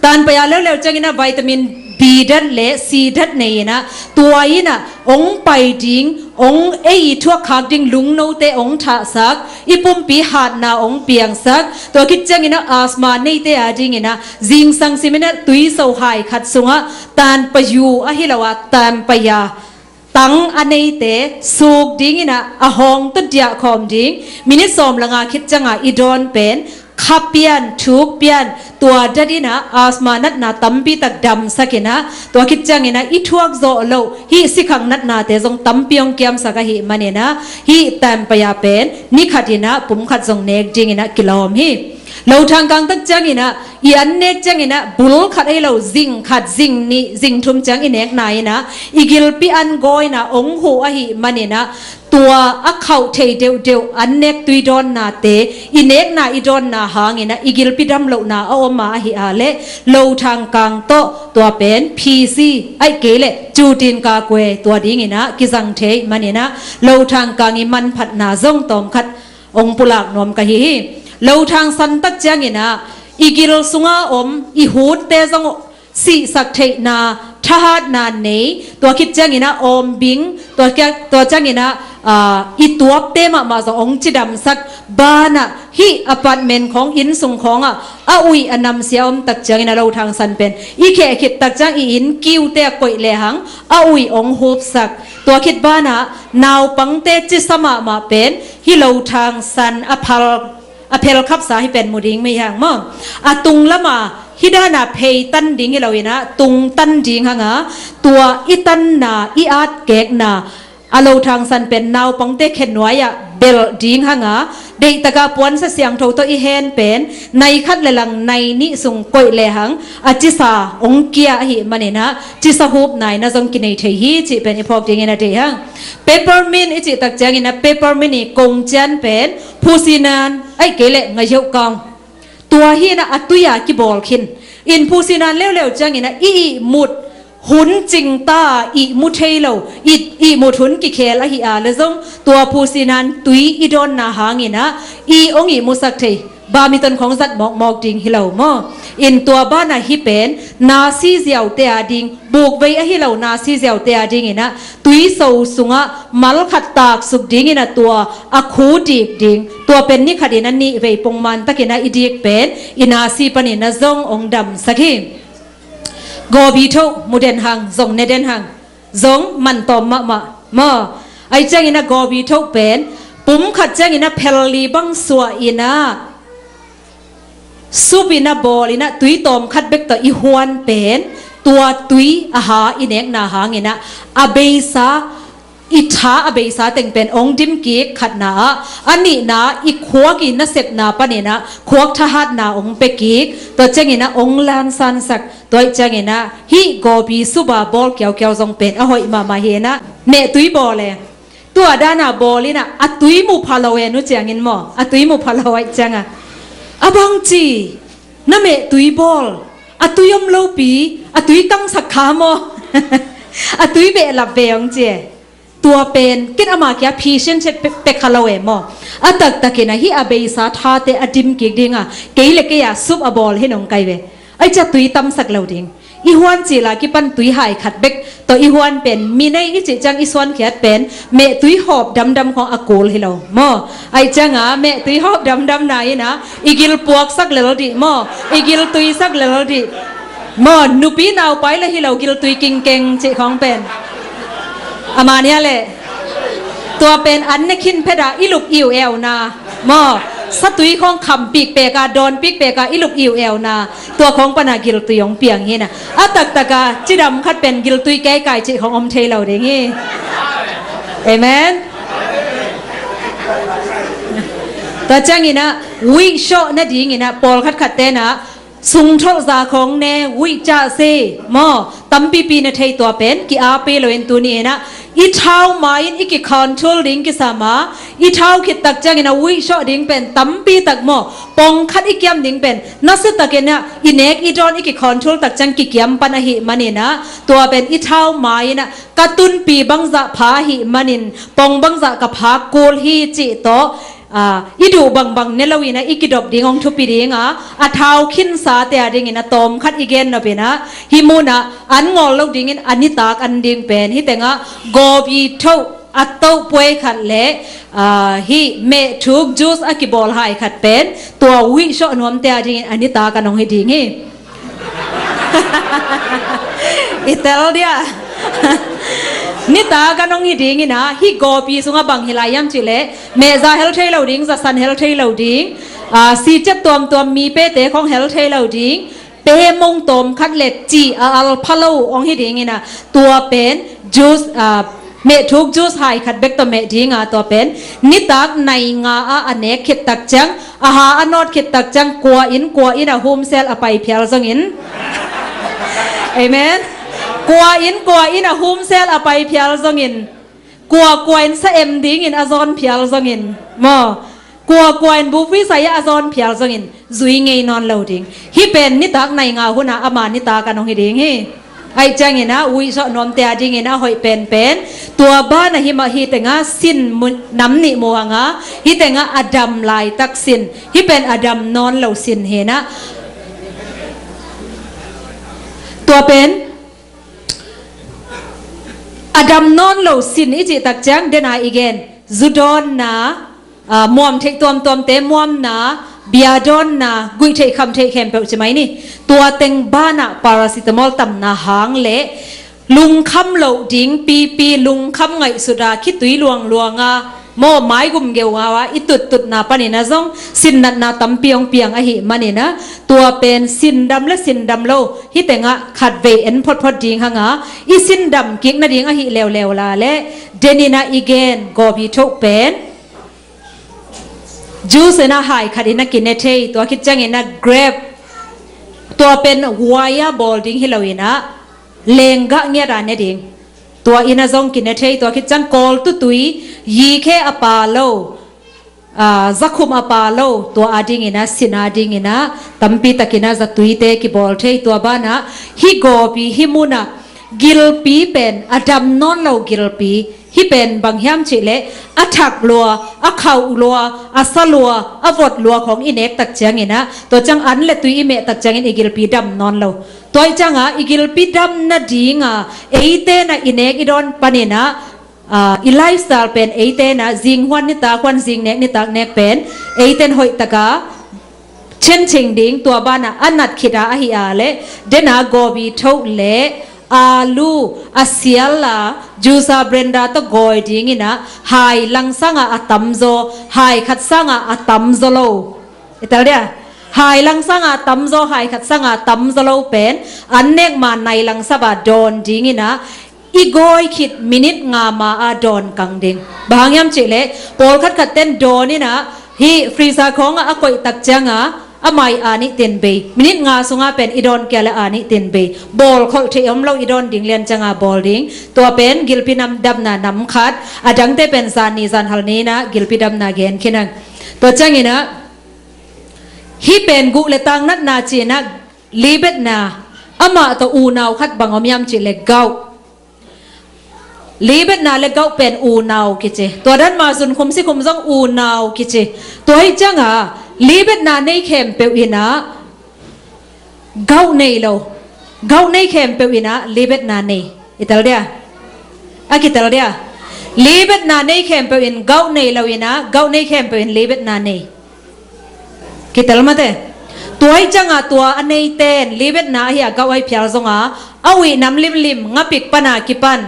Tanpai a leuleu ciangin ah vitamin B dat le C dat nei in ah, tua in ah ong pai ding, ong ei i thuak khak ding lungnote ong thahsak, i pumpi hatna ong piangsak. Tua khit ciangin ah asthma neite a dingin ah zingsang simin ah tuiso hai khat sungah tanpayu ahi lo a, tanpaya tang a neite suk dingin ah a hawng tua diah khawm ding, minit sawm le nga khit ciangah i dawn pen kha pian, thuk pian, tua dat in ah asthma natna tampi tak damsak in ah, tua khit ciangin ah i thuak zawh loh hih sikhang natnate zong tampi hong kiamsak ahih manin ah, hih tanpaya pen ni khat in ah pum khat zong nek dingin ah kilawm hi. Lothang kang tak ciangin ah, i an nek ciangin ah bul khat ahi lo, zing khat, zing nih, zing thum ciang i nekna in ah, i gilpi an gaw in ah ong huh ahih manin ah, tua a khauh thei deuhdeuh an nek tui dawnnate, i nekna i dawnna hangin ah i gilpi dam lohna a om a ahi a le, lothang kang tawh tua pen P C, ahih kei le cutin ka kuai tua dingin ah kizang thei manin ah, lothang kang i manphatna zong tawmkhat ong pulak nuam ka hi hi. Lothang san tak ciangin ah i gil sunga om i hutte zong sihsak theihna, thahatna nei, tua khit ciangin ah awmbing, tua kia-, tua ciangin ah, ah, i tuapte mahmah zong ong cidamsak. Banah hih apartment khawng, inn sung khawngah a uih a namsia om tak ciangin ah lothang san pen i kheh khit tak ciang i inn kiute a koih lehang a uih ong hupsak. Tua khit banah naupangte cisa mahmah pen hih lothang san a phal, a phelkhapsa hih pen mu ding mei hang maw? A tung lama hih dana phei tan ding hi lo in ah tung tan ding hang a, tua i tanna, i atkekna, a lothang san pen naupangte khenuai ah belh ding hang a, deihtaka puansa siangtho tawh i hen pen nai khat le lang nai nih sung koih lehang a cisa ong kia ahih manin ah cisa hupna in ah zong kinei thei hi cih pen i phawk dingin a deih hang. Peppermint i cih tak ciangin ah peppermint i kongcian pen phusinan, ahih kei le ngaiheuh kang, tua hi in ah a tui a kibawl khin. In phusinan leuleu ciangin ah i ihmut hun cingta, ihmu thei lo, i, ihmut hun kikhel ahi a le zong tua phusinan tui i dawnna hangin ah i ong ihmusak thei. Badminton khawng zat mawkmawk ding hi lo maw? In tua banah hih pen nasi ziaute a ding, bukvei ahi lo nasi ziaute a dingin ah tuiso sungah mal khat taksuk dingin ah tua a khu dik ding, tua pen ni khatin ah nih vei pongman takin ah i dik pen i nasi panin ah zong ong damsak hi. Gawbi thoh mu den hang, zong ne den hang, zong man tawm mahmah maw? Ahih ciangin ah gawbi thoh pen pum khat ciangin ah phel li bang suah in ah sup in ah bawl in ah tui tawm khat bek tawh i huan pen, tua tui a ha i nekna hangin ah a beisa, i tha a beisa teng pen ong dim kik khatna ah, a nihna i khuak i nasepna panin ah khuak thahatna ong pia kik, tua ciangin ah ong lansansak. Tua ahih ciangin ah hih gawbi sup a bawl kiaukiau zong pen a hoih mahmah hi in ah, mehtui bawl e. Tua dana bawl in ah a tui mu pha lo e, nu ciangin maw, a tui mu pha lo ahih ciangah, a bang ci, na mehtui bawl, a tui om lopi, a tui kangsak kha maw? A tui behlap ve ong ci e. Tua pen ken ama kia phisian chet pek, pek kha lo e maw? A taktakin ah hih a beisa thate a dim kik ding a, kei le kei a sup a bawl hi nong kai ve. Ahih ciang tui tamsak lo ding. I huan cil a kipan tui hai khat bek tawh i huan pen, mi nei i cih ciang i suankhiat pen mehtui hawp damdam khawng a kul hi lo maw? Ahih ciangah mehtui hawp damdamna in ah i gil puaksak lel dih maw? I gil tuisak lel dih maw? Nupi naupai le hi lo, gil tui kingkeng cih khawng pen. Amah nia leh tua pen an ne khin phet a i lup iu euna maw? Satui khawng kham pikpek a, dawn pikpek a i lup iu euna, tua khawng pana giltui hong piang hi na. A taktaka cidam khat pen giltui kaikai cih khawng om thei lo ding hi. Amen. Tua ciangin ah witch show nadingin ah pawlkhat khat ten ah sungtholh za khawng ne, witch cah se maw, tampipi na thei, tua pen ki-ape lo in tuni in ah I thau mai-in i kicontrol ding kisam a, i thau khit tak ciangin a uih sawh ding pen tampi tak maw, pawng khat i kiam ding pen nasia takin ah i nek i dawn i kicontrol tak ciang kikiam pan ahih manin ah, tua pen i thau mai-in ah ka tunpi bangzah pha ahih manin pawng bangzah ka phak kul hi cih tawh, ah, i duh bangbang ne loin ah i kidop ding hong thupi ding a, a thau khinsa te a dingin a tawm khat i gen nop in ah, hih mun ah an ngawl lo dingin a nitak an ding pen hih teng ah gawbi thoh a toh puai khat le, ah, hih mehthuk juice a kibawl hai khat pen tua uih sawh nuam te a dingin a nitak an hong hi ding hi. I tel dia. Nitak an hong hi dingin ah, hih gawpi sungah bang hi lai hiam cih leh, meh za hel thei lo ding, za san hel thei lo ding, ah, sicet tuamtuam mi pete khong hel thei lo ding, pe mong tawm khat le cih a al pha lo hong hi dingin ah, tua pen juice, ah, mehthuk juice hai khat bek tawh meh ding a, tua pen nitak nai nga a a nek khit tak ciang, a ha a nawt khit tak ciang, kua inn kua inn a humsel a pai phial zongin. Amen. Kua inn kua inn a humsel a pai phial zongin, kua kua in sa em dingin a zawn phial zongin maw, kua kua in bupi sa-in a zawn phial zongin zui ngei nawn lo ding. Hih pen nitak nai nga hun ah ama nitak an hong hi ding hi. Ahih ciangin ah uih sawh nuam te a dingin a hoih penpen, tua ban ah hih mah hih teng ah sin mu-, nam nih mu hang a, hih teng ah a dam laitak sin, hih pen a dam nawn lo sin hi in ah, tua pen a dam nawn lo sin i cih tak ciang, den a i gen, zu dawnna, ah, muam theih tuamtuamte muamna, bia dawnna, guih theih kham theih khempeuh ci mai ni. Tua teng ban ah paracetamol tamna hang le lungkham loh ding pipi, lungkham ngaihsut a khitui luangluang a maw, maigum geuhau a i tuttutna panin ah zong sinnatna tampi hong piang ahih manin ah, tua pen sin dam le sin dam lo hih teng ah khatvei en photphot ding hang a, i sin dam kik nading ahih leuleu la le, den in ah i gen gawbi thoh pen juice in ah hai khat in ah kine thei, tua khit ciangin ah grape, tua pen wai a bawl ding hi loin ah, lenggah ngiat a ne ding. Tua in ah zong kine thei, tua khit ciang kawltutui, yikhe a pa lo, ah, zakhum a pa lo, tua a dingin ah, sin a dingin ah tampi takin ah zatuite kibawl thei. Tua ban ah hih gawpi, hih mun ah gilpi pen a dam nawn lo gilpi, hih pen bang hiam cih leh a thak lua, a khauh lua, a sa lua, a vot lua khong i nek tak ciangin ah, tua ciang an le tui i meh tak ciangin i gilpi dam nawn lo. Tua ahih ciang a i gilpi dam nading a eite in ah i nek i dawn panin ah, ah, i lifestyle pen eite in ah zing huan nitak huan, zing nek nitak nek pen eite in hoih tak a chencing ding, tua ban ah a nat khit a ahih a le, den a gawbi thoh le alu a sial a, juice a, blender tawh gawi dingin ah, hai lang sang a a tamzaw, hai khat sang a a tamzaw lo. I tel dia? Hai lang sang a tamzaw, hai khat sang a tamzaw lo pen an nek ma nai lang sap a dawn dingin ah, i gawi khit minit nga ma a dawn kang ding. Bang hang hiam cih leh pawlkhat khat ten dawn in ah, hih freezer khong ah a koih tak ciang a, a mai a nih tin bei, minit nga sung a pen i dawn kei a le a nih tin bei. Bawl kholh theih om lo, i dawn ding lian ciang a bawl ding. Tua pen gilpi nam damna nam khat, a dangte pen zan ni zan hal ni in ah gilpi damna gen khin ang. Tua ciangin ah, hih pen guh le tang natna ci-in ah, libetna, amah tawh unau khat bang om hiam cih leh gauh. Libetna le gauh pen unau kici. Tua dan ma zunkhum sikhum zong unau kici. Tua ahih ciang a, libetna nei khempeuh in ah gauh nei lo. Gauh nei khempeuh in ah libetna nei. I tel dia? A kitel dia? Libetna nei khempeuh in gauh nei lo in ah, gauh nei khempeuh in libetna nei. Kitel mate. Tua ahih ciang a tua a neite in libetna ahi a gauh ahi phial zong a, a uih nam limlim, ngapik pan a kipan,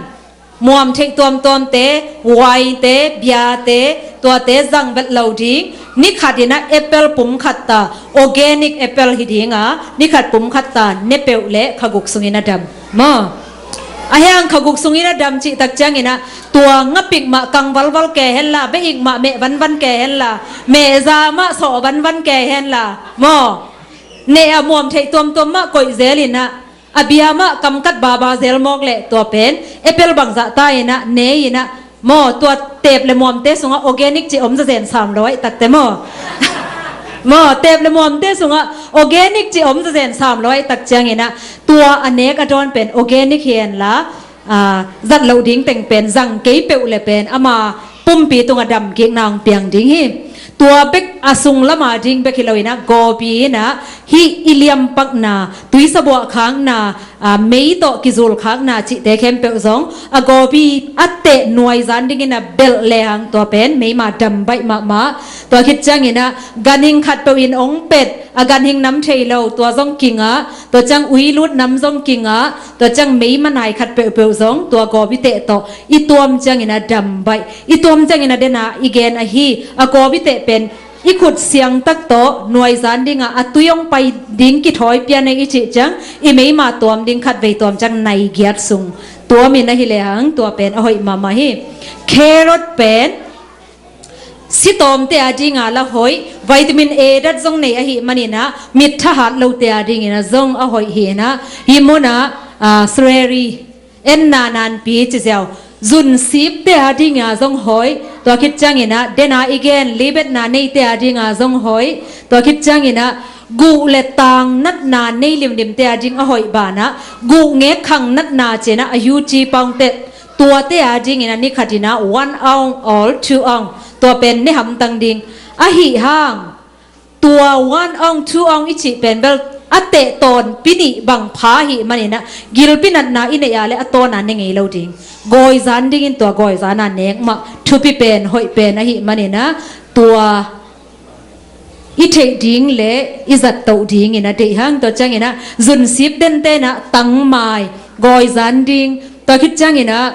muam theih tuamtuamte, waite, biate, tuate zang vet lo ding. Ni khat in ah apple pum khat ta, organic apple hi ding a, ni khat pum khat ta ne peuh leh kha guk sungin a dam. Maw? Ahi hang kha guk sungin a dam cih tak ciangin ah, tua ngapik mah kang valval kei hen la, beik mah meh vanvan kei hen la, meh za mah sawh vanvan kei hen la, maw? Neh a muam theih tuamtuam mah koih zel in ah, A bia mah kamkat baba zel mawk leh tua pen apple bangzah ta inah ne inah maw, tua teep le muamte sungah organic cih om zazen sam lo aih takte maw. Maw, teep le muamte sungah organic cih om zazen sam lo aih tak cianginah tua a nek a dawn pen organic hi henla, aa, zat loh ding teng pen zang kei peuh le pen ama pumpi tungah dam kikna hong piang ding hi. Tua bek a sung lama ding bek hi loinah gawbi inah hih i liampakna, tuisa buahkhakna, aa, mei tawh kizulkhakna cihte khempeuh zong a gawbi a teh nuaizan dingin a belh lehang tua pen meima dam baih mahmah. Tua khit cianginah ganhing khatpeuh in hong pet, a ganhing nam thei lo tua zong kingah, tua ciang uilut nam zong kingah, tua ciang meima nai khat peuhpeuh zong tua gawbi teh tawh i tuam cianginah dam baih. I tuam cianginah dena i gen ahi, a gawbi teh pen i khut siangtak tawh nuaizan dingah a tui hong pai ding kithawi pian ei i cih ciang i meima tuam ding khatvei tuam ciang nai giat sung tuamin ahi lehang tua pen a hoih mahmah hi. Carrot pen sitawmte a dinga la hoih, vitamin A dat zong nei ahi maninah mit thahat lote a dinginah zong a hoih hi inah hih munah, aa, celery, enna nanpi ci ziau, zunsipte a dinga zong hoih. Tua khit cianginah dena i gen libetna neite a dinga zong hoih. Tua khit cianginah guh le tang natna nei limlimte a ding a hoih banah guh ngek khang natna cinah a huci paungtet tuate a dinginah nikhatinah one ounce or two ounce tua pen ne hamtang ding ahi hang. Tua one ounce, two ounce i cih pen bel a teh tawnpi nih bang pha ahi maninah gilpi natna i neih ah le a tawna ne ngei lo ding. Gawizan dingin tua gawizana nek mah thupi pen hoih pen ahi maninah tua i theih ding le i zattoh dingin a deih hang. Tua cianginah zunsip dentenah tangmai gawizan ding. Tua khit cianginah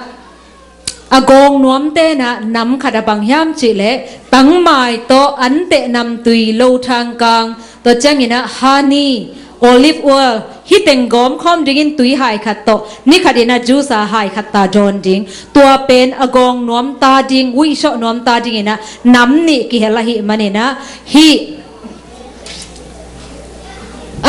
a gawng nuam tenah nam khat a bang hiam cihleh tangmai tawh an teh namtui lo thangkang, tua cianginah honey, olive oil, hih teng gawmkhawm dingin tui hai khat tawh nikhatinah juice a hai khat ta dawn ding. Tua pen a gawng nuam ta ding, uihsawh nuam ta dinginah nam nih kihel ahi maninah hih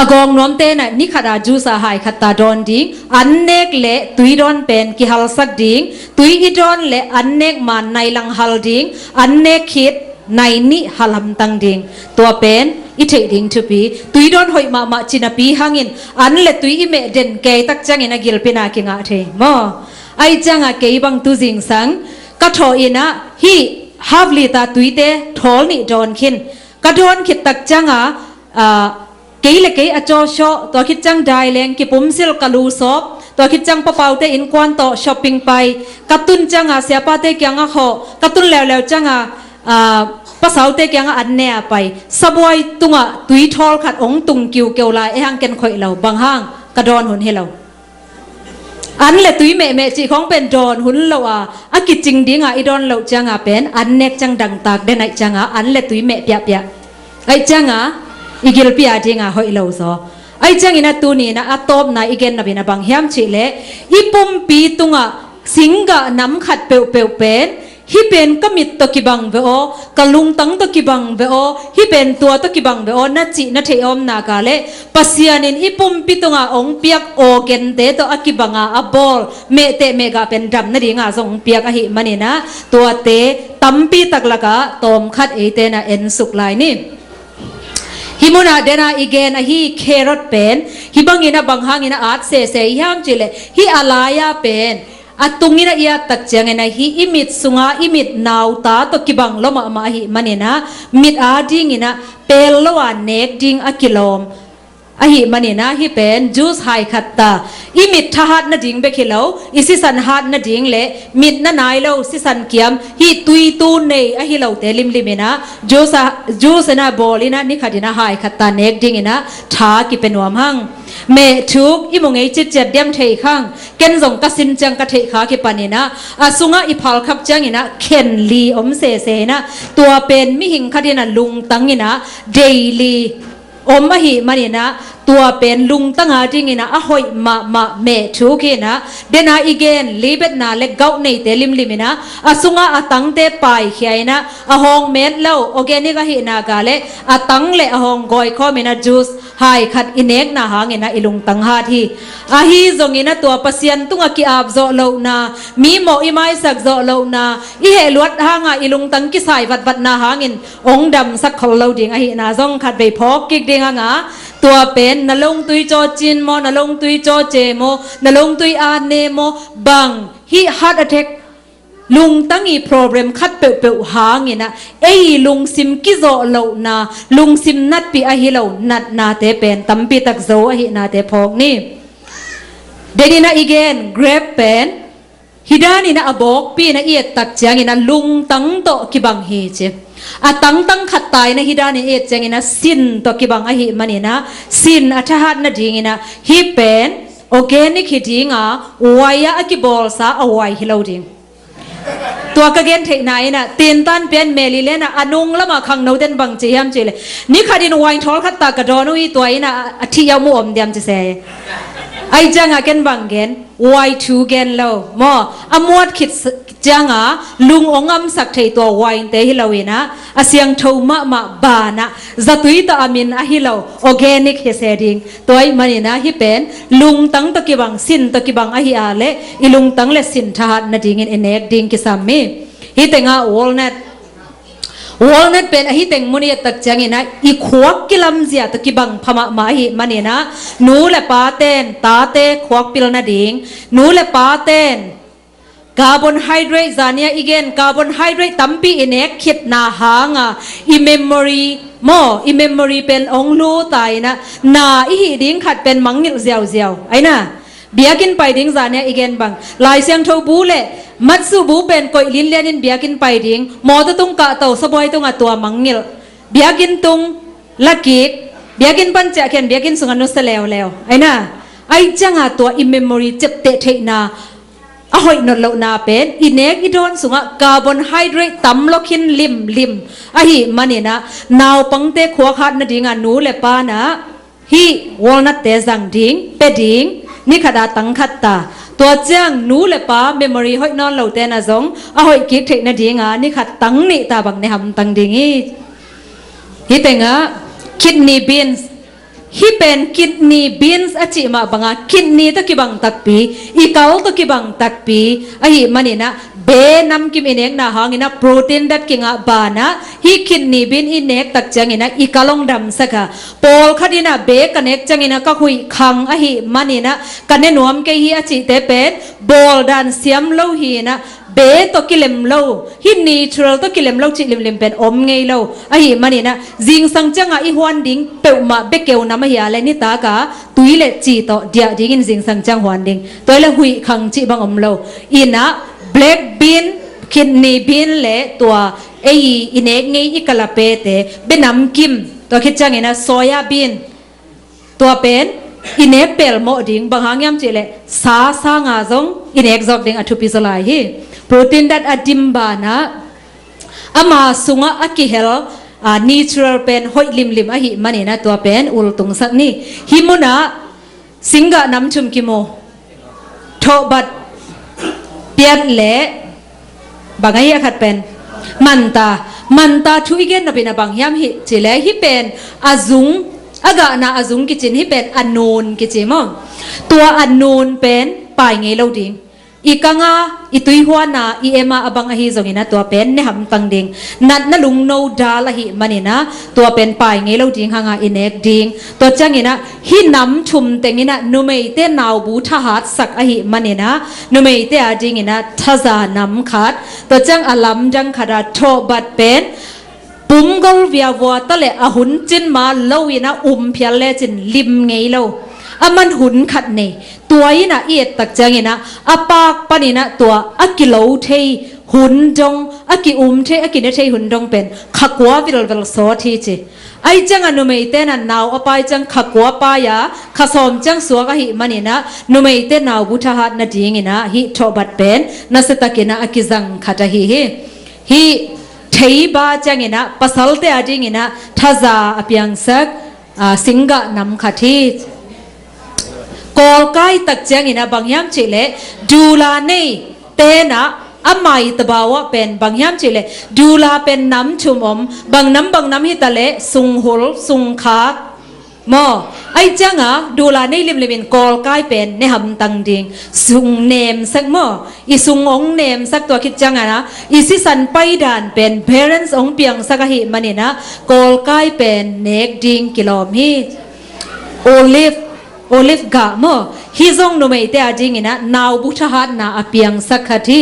a gawng nuam tenah nikhat a juice a hai khat ta dawn ding. An nek le tui dawn pen kihalsak ding. Tui i dawn le an nek man nai lang hal ding. An nek khit nai nih hal hamtang ding. Tua pen i theih ding thupi. Tui dawn hoih mahmah cinapi hangin an le tui i meh den kei tak ciangin a gilpina kingah thei maw? Aih cianga kei bang tu zingsang ka thawh inah hih half liter tuite thawl nih dawn khin. Ka dawn khit tak cianga, aa, kei le kei a cawsawh, tua khit ciang daileng kipumsil ka lu sawp, tua khit ciang papaute innkuan tawh shopping pai, ka tun cianga siapate kiangah khawh, ka tun leuleu cianga, aa, pasaute kiangah an ne a pai. Sabuai tungah tui thawl khat hong tung kiukeu lai, ei hang ken khoih lo, bang hang ka dawn hun hi lo. An le tui mehmeh cih khawng pen dawn hun lo a, a kicing dinga i dawn loh cianga pen an nek ciang dangtak den aih cianga an le tui meh piahpiah. Aih cianga i gilpi a dinga hoih lo zaw. Aih ciangin a tuninah a tawpna i gen nopin a bang hiam cihleh i pumpi tungah singgah nam khat peuhpeuh pen hih pen ka mit tawh kibang ve aw, ka lungtang tawh kibang ve aw, hih pen tua tawh kibang ve aw, na cih na theih a om nak leh Pasian in i pumpi tunga hong piak aw gente tawh a kibanga a bawl mehteh mehgah pen dam nadinga zong hong piak ahi maninah tuate tampi tak lakah tawmkhat eite na ensuk lai ni. Hih munah dena i gen ahi carrot pen hih bangin a bang hangin a at sese i hiam cihleh hih a lai-a pen a tungin a iat tak ciangin ahi i mit sunga i mit nauta tawh kibang lua mahmah ahi maninah mit a dinginah pel lo a nek ding a kilawm ahi maninah hih pen juice hai khat ta i mit thahat nading bek hi lo i sisan hat nading le mit na nai lo sisan kiam hih tuitu nei ahi lote limliminah juice a, juice inah bawlinah nikhatinah hai khat ta nek dinginah tha kipe nuam hang. Meh thuk i mu ngei citciat diam thei khang. Ken zong ka sin ciang ka theih kha kipaninah a sungah i phalkhap cianginah khen li om sese inah tua pen mihing khatinah lungtanginah daily om ahi maninah Tua pen lungtang a dingin ah a hoih mahmah meh thuk hi in ah, den a i gen libetna le gauh neite limlim in ah, a sungah a tangte paikhia in ah, a hawng met lo organic ahihna ga le a tang le a hawng gawi khawm in ah juice hai khat i nekna hangin ah i lungtang hat hi. Ahi zongin ah tua Pasian tungah ki-ap zawh lohna, mi mawh i maisak zawh lohna, i heh luat hanga i lungtang kisai vatvatna hangin ong damsak khol lo ding ahihna zong khat vei phawk kik ding hanga, tua pen na lungtui cawcin maw, na lungtui cawce maw, na lungtui a ne maw, bang hih heart attack lungtang i problem khat peuhpeuh hangin ah ei lungsim kizawh lohna, lungsim natpih ahi lo natnate pen tampi tak zo ahihnate phawk ni. Den in ah i gen grape pen hih danin ah a bawkpi in ah i et tak ciangin ah lungtang tawh kibang hi ci. A tangtang khat ta in ah hih danin i et ciangin ah sin tawh kibang ahih manin ah sin a thahat nadingin ah hih pen organic hi ding a, wai ah a kibawlsa a wai hi lo ding. Tua ka gen theihna in ah tintan pian meli len ah a nung lamah khangno ten bang ci hiam cih leh, ni khatin wai thawl khat ta ka dawn uh hi, tua in ah a thih yauh mu om diam ci se. Ai ciangah ken bang gen, wai thu gen lo maw, a muat khit ciangah lung ong amsak thei tua wai-te hi lo in ah, a siangtho mahmah banah zatui tawh a min ahi lo organic hi se ding. Tua ahih manin ah hih pen lungtang tawh kibang, sin tawh kibang ahi a leh i lungtang le sin thahat nadingin i nek ding kisam hi. Hih tengah walnut, walnut pen ahi teng mun i et tak ciangin ah i khuak kilamzia tawh kibang pha mahmah ahih manin ah nu le paten tate khuak pil nading, nu le paten carbohydrate, zania i gen carbohydrate tampi i nek khitna hanga i memory maw, i memory pen ong lu ta in ah na i hih ding khat pen mangngilh ziauziau. Ai na, biakinn pai ding zania i gen bang, Lai Siangtho bu le matsu bu pen koih linlianin biakinn pai ding, mawtaw tung kahto sabuai tungah tua mangngilh, biakinn tung lakik, biakinn pan ciah khian biakinn sungah nusia leuleu. Ai na, ai ciangah tua i memory ciapteh theihna a hoih nawn lohna pen i nek i dawn sungah carbohydrate tam lo khin limlim ahih manin ah naupangte khuak hat nadingah nu le pa in ah hih walnut-te zang ding, pia ding, ni khat a tang khat ta. Tua ciang nu le pa memory hoih nawn lote in ah zong a hoih kik theih nadinga ni khat tang nih ta bang ne hamtang ding hi. Hih tengah kidney beans, hih pen kidney beans a cih mah banga kidney tawh kibang takpi, i kal tawh kibang takpi ahih manin ah be namkim i nekna hangin ah protein dat kingah banah hih kidney bean i nek tak ciangin ah i kal ong damsak a, pawlkhat in ah be ka nek ciangin ah ka huih khang ahih manin ah ka ne nuam kei hi a cihte pen bawl dan siam lo hi in ah, be tawh kilem lo, hih natural tawh kilem lo cih limlim pen om ngei lo. Ahih manin ah zingsang ciangah i huan ding peuhmah bekeu nam ahi a leh nitak a tui le ci tawh diah dingin zingsang ciang huan ding. Tua hi leh huih khang cih bang om lo. In ah black bean, kidney bean le tua ei i nek ngei i kal a pete, be namkim, tua khit ciangin ah soya bean, tua pen i nek pelmawh ding, bang hang hiam cih leh sa sanga zong i nek zawk ding a thupi zaw lai hi. Protein dat a dim banah ama sungah a kihel, a, natural pen hoih limlim ahih manin ah tua pen ultungsak ni. Hih munah singgah nam thum kimu. Thawhbat, piat le bang ahi a khat pen manta. Manta thu i gen nop in ah bang hiam hih cih leh hih pen a zung, a gahna a zung kici in, hih pen a nun kici maw. Tua a nun pen pai ngei lo ding. I kanga, i tuihuana, i ema a bang ahi zongin ah tua pen ne hamtang ding. Natna lungno dal ahih manin ah tua pen pai ngei lo ding hanga i nek ding. Tua ciangin ah hih nam thum tengin ah numeite naubu thahatsak ahih manin ah numeite a dingin ah thaza nam khat, tua ciang a lamdang khat a thawhbat pen pumgol viavua ta le a hun cin ma lo in ah um phial lecin lim ngei lo. A man hun khat nei. Tua in ah i et tak ciangin ah a pak panin ah tua a kilo thei hun dong, a ki-um thei, a kine thei hun dong pen kha kua vilvel sawt hi ci. Ai ciangah numeite in ah nau a pai ciang kha kua pai a, kha sawm ciang suak ahih manin ah numeite naubu thahat nadingin ah hih thawhbat pen nasiatakin ah a kizang khat ahi hi. Hih theiba ciangin ah pasalte a dingin ah thaza a piangsak, Aa, singgah nam khat hi. Kawlkai tak ciangin ah bang hiam cihleh, dula nei tenah a mai tabau ah pen bang hiam cihleh, dula pen nam thum om, bang nam bang nam hitaleh, sunghul, sungkhak maw. Aih cianga dula nei limlimin kawlkai pen ne hamtang ding, sung nemsak maw. I sung ong nemsak, tua khit ciangin ah i sisan paidan pen parents ong piangsak ahih manin ah kawlkai pen nek ding kilawm hi. Olive, olive gah maw, hih zong numeite adingin ah naubu thahatna a piangsak khat hi.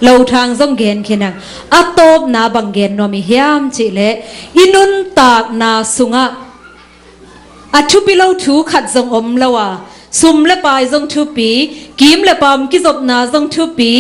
Lothang zong gen khin ang. A tawpna bang gen nuam i hiam cihleh, i nuntakna sungah a thupi lo thu khat zong om lo a, sum le pai zong thupi, kim le pam kizopna zong thupi,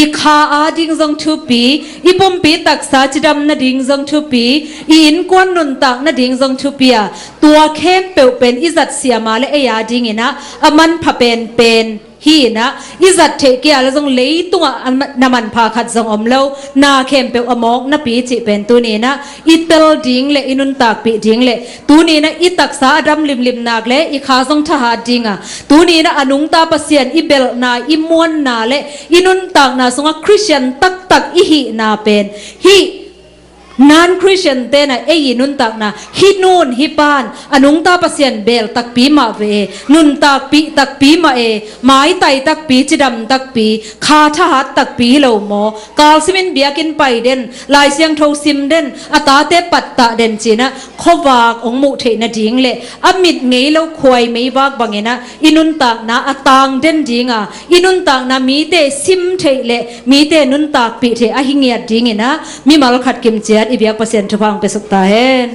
i kha ading zong thupi, i pumpi taksa cidam nading zong thupi, i innkuan nuntak nading zong thupi a, tua khempeuh pen i zat siama le ei adingin ah a manpha penpen hi in ah, i zat theih kei a le zong leitungah a ma-, na manpha khat zong om lo, na khempeuh a mawk napi cih pen tuni in ah i tel ding le i nuntakpih ding le tuni in ah i taksa a dam limlim nak le i kha zong thahat ding a, tuni in ah a nungta Pasian i belhna, i muanna le i nuntakna sungah Khristian taktak i hihna pen hih non-Khristian tenah ei i nuntakna, hih nun hih pan a nungta Pasian bel takpi mah ve e, nuntakpih takpi mah e, maitai takpi, cidam takpi, kha thahat takpi hi lo maw? Kalsimin biakinn pai den, Lai Siangtho sim den, a tate pattah den ci-in ah khuavak ong muh theih nading le a mit ngei lo khuai meivak bangin ah i nuntakna a tang den ding a, i nuntakna mite sim theih le mite nuntakpih theih ahi ngiat dingin ah mimal khat kimciat i biak Pasian thupha ong piasuk ta hen.